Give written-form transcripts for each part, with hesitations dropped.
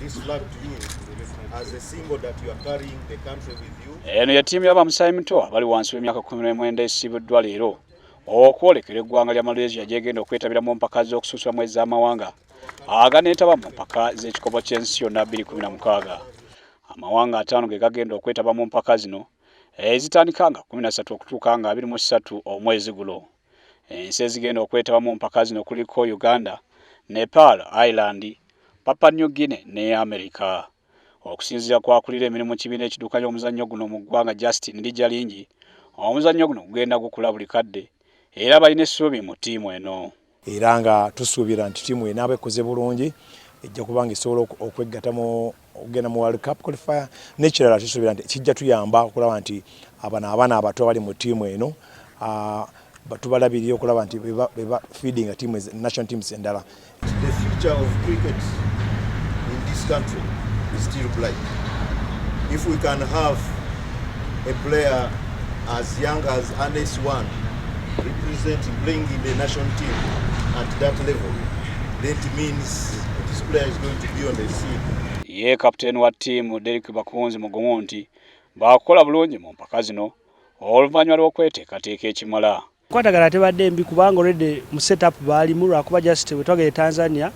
This flag to you as a symbol that you are carrying the country with you. Eno ye ttiimu y'abamusaayi muto abali wansi w'emyaka 19 esiibuddwa leero okwolekera eggwanga lya Malaysia gyegenda okwetabira mu mpaka z'okusunsulamu ez'amawanga aganeetaba mu mpaka z'ekikopo ky'ensi yonna 2016. Amawanga 5 ge gagenda okwetaba mu mpaka zino ezitandika nga 13 okutuuka nga 23 omwezi guno. Ensi ezigenda okwetaba mu mpaka zino kuliko Uganda, Nepal, Ireland, Papua New Guinea ne America. Okusinziira kwakulira emirimu mu kibiina ekiddukanya omuzannyo guno mu ggwanga Justin Lijjalingi, omuzannyo guno gugenda gukula buli kadde era balina essuubi mu ttiimu eno. Era nga tusuubira nti ttiimu enaaba ekoze bulungi ejja kuba nga esobola okweggata mu okugenda mu World Cup qualifier. N'ekirala, tusuubira nti kijja tuyamba okulaba nti abano abaana abato abali mu ttiimu eno tubalabirira okulaba nti beba feeding team, national teams endala. The future of cricket in this country is still bright. If we can have a player as young as Anes One representing, playing in the national team at that level, then it means this player is going to be on the scene. Ye kapiteeni wa ttiimu Derrick Bakunzi mugumu nti baakukola bulungi mu mpaka zino oluvannyuma lw'okweteekateeka ekimala. Enkwatagana tebadde mbi kubanga already mu setup baalimu, lwakuba just bwe twagenda e Tanzania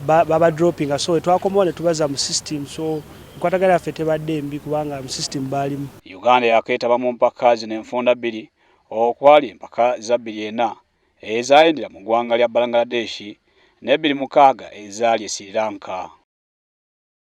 babadroppinga, so twakomawo ne tubaza mu system, so enkwatagana yaffe tebadde mbi kubanga mu system baalimu. Uganda yakeetaba mu mpaka zino enfunda bbiri okwali empaka za 2004 ezaayindira mu ggwanga lya Bangladesh ne 2006 ezaali e Sri Lanka.